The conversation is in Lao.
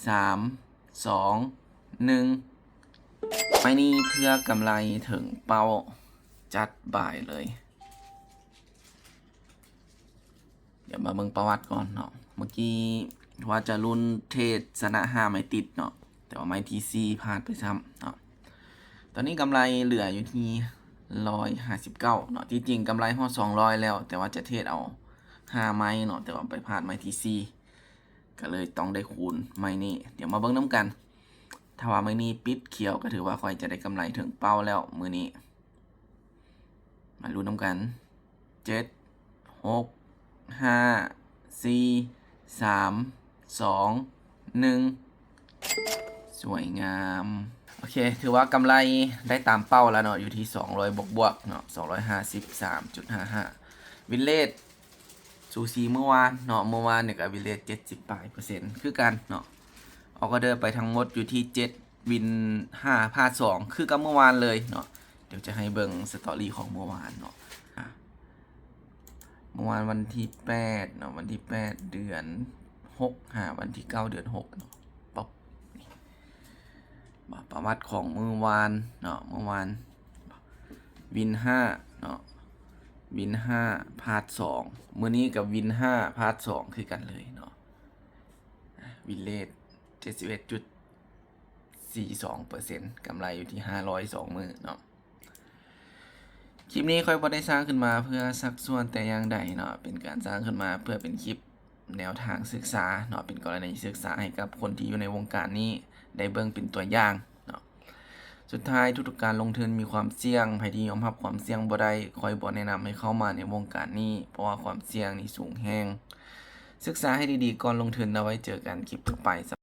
ສາມ ສອງ ໜຶ່ງ ໄມ້ນີ້ເພື່ອກຳໄລເຖິງເປົ້າ ຈັດບາຍເລີຍ. ດຽວມາເບິ່ງປະຫວັດກ່ອນເນາະ. ເມື່ອກີ້ວ່າຈະລຸ້ນເທຣດຊະນະຫ້າໄມ້ຕິດເນາະ, ແຕ່ວ່າໄມ້ທີສີ່ພາດໄປຊ້ຳເນາະ. ຕອນນີ້ກຳໄລເຫຼືອຢູ່ທີ່ຮ້ອຍຫ້າສິບເກົ້າເນາະ. ທີ່ຈິງກຳໄລຮອດສອງຮ້ອຍແລ້ວ, ແຕ່ວ່າຈະເທຣດເອົາຫ້າໄມ້ເນາະ, ແຕ່ວ່າໄປພາດໄມ້ທີສີ່ ກໍເລີຍຕ້ອງໄດ້ຄູນໄມ້ນີ້. ດຽວມາເບິ່ງນຳກັນ. ຖ້າວ່າໄມ້ນີ້ປິດຂຽວ ກໍຖືວ່າຂ້ອຍຈະໄດ້ກຳໄລເຖິງເປົ້າແລ້ວມື້ນີ້. ມາລຸ້ນນຳກັນ. ເຈັດ ຫົກ ຫ້າ ສີ່ ສາມ ສອງ ໜຶ່ງ ສວຍງາມ. ໂອເຄ ຖືວ່າກຳໄລໄດ້ຕາມເປົ້າແລ້ວເນາະ, ຢູ່ທີ່ສອງຮ້ອຍບວກໆເນາະ, ສອງຮ້ອຍຫ້າສິບສາມຈຸດຫ້າຫ້າ. ວິນເຣດສູສີມື້ວານເນາະ, ມື້ວານນີ້ກໍວິນເຣດເຈັດສິບປາຍເປີເຊັນຄືກັນເນາະ. ອອກອອເດີໄປທັງໝົດຢູ່ທີ່ເຈັດ ວິນຫ້າ ພາດສອງ ຄືກັບມື້ວານເລີຍເນາະ. ດຽວຈະໃຫ້ເບິ່ງສະຕໍຣີຂອງມື້ວານເນາະ. ອາ ມື້ວານວັນທີແປດເນາະ, ວັນທີແປດເດືອນຫົກ ຫາວັນທີເກົ້າເດືອນຫົກເນາະ. ປັບ ນີ້ ປະຫວັດຂອງມື້ວານເນາະ, ມື້ວານວິນຫ້າເນາະ, ວິນຫ້າ ພາດສອງ. ມື້ນີ້ກໍວິນຫ້າ ພາດສອງ ຄືກັນເລີຍເນາະ. ອາ ວິນເຣດເຈັດສິບເອັດຈຸດ ສີ່ສອງເປີເຊັນ ກຳໄລຢູ່ທີ່ຫ້າຮ້ອຍສອງມື້ເນາະ. ຄລິບນີ້ຂ້ອຍບໍ່ໄດ້ສ້າງຂຶ້ນມາເພື່ອຊັກຊວນແຕ່ຢ່າງໃດເນາະ, ເປັນການສ້າງຂຶ້ນມາເພື່ອເປັນຄລິບແນວທາງສຶກສາເນາະ, ເປັນກໍລະນີສຶກສາໃຫ້ກັບຄົນທີ່ຢູ່ໃນວົງການນີ້ໄດ້ເບິ່ງເປັນຕົວຢ່າງເນາະ. ສຸດທ້າຍທຸກໆການລົງທຶນມີຄວາມສ່ຽງ, ໃຜທີ່ຍອມຮັບຄວາມສ່ຽງບໍ່ໄດ້, ຂ້ອຍບໍ່ແນະນຳໃຫ້ເຂົ້າມາໃນວົງການນີ້ ເພາະວ່າຄວາມສ່ຽງນີ້ສູງແຮງ. ສຶກສາໃຫ້ດີໆກ່ອນລົງທຶນ, ເອົາໄວ້ເຈີກັນຄລິບຕໍ່ໄປ.